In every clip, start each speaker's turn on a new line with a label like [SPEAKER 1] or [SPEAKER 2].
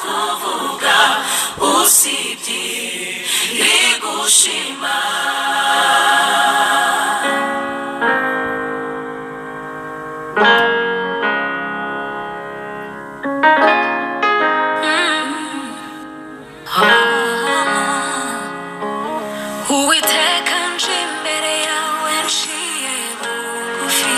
[SPEAKER 1] Kuvuga usibye rigushima. Uwiteka, nje imbere yawe nciye bugufi,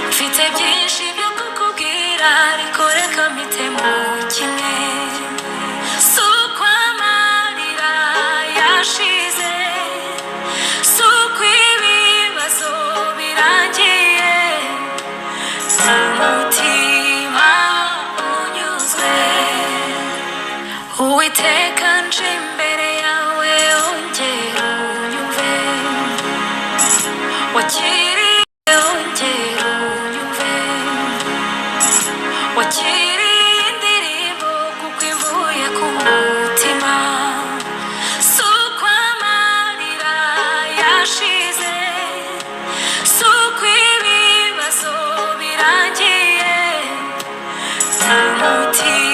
[SPEAKER 1] mfite byinshi byo kukubwira, ariko reka mpitemo kimwe. Si uko amarira yashize, si uko ibibazo birangiye, umutima unyuzwe. Uwiteka, nje imbere yawe, ongera unyumve. Wakiriye, ongera unyumve. Wakiriye indirimbo kuko ivuye ku mutima. Si uko amarira yashize, si uko ibibazo birangiye, umutima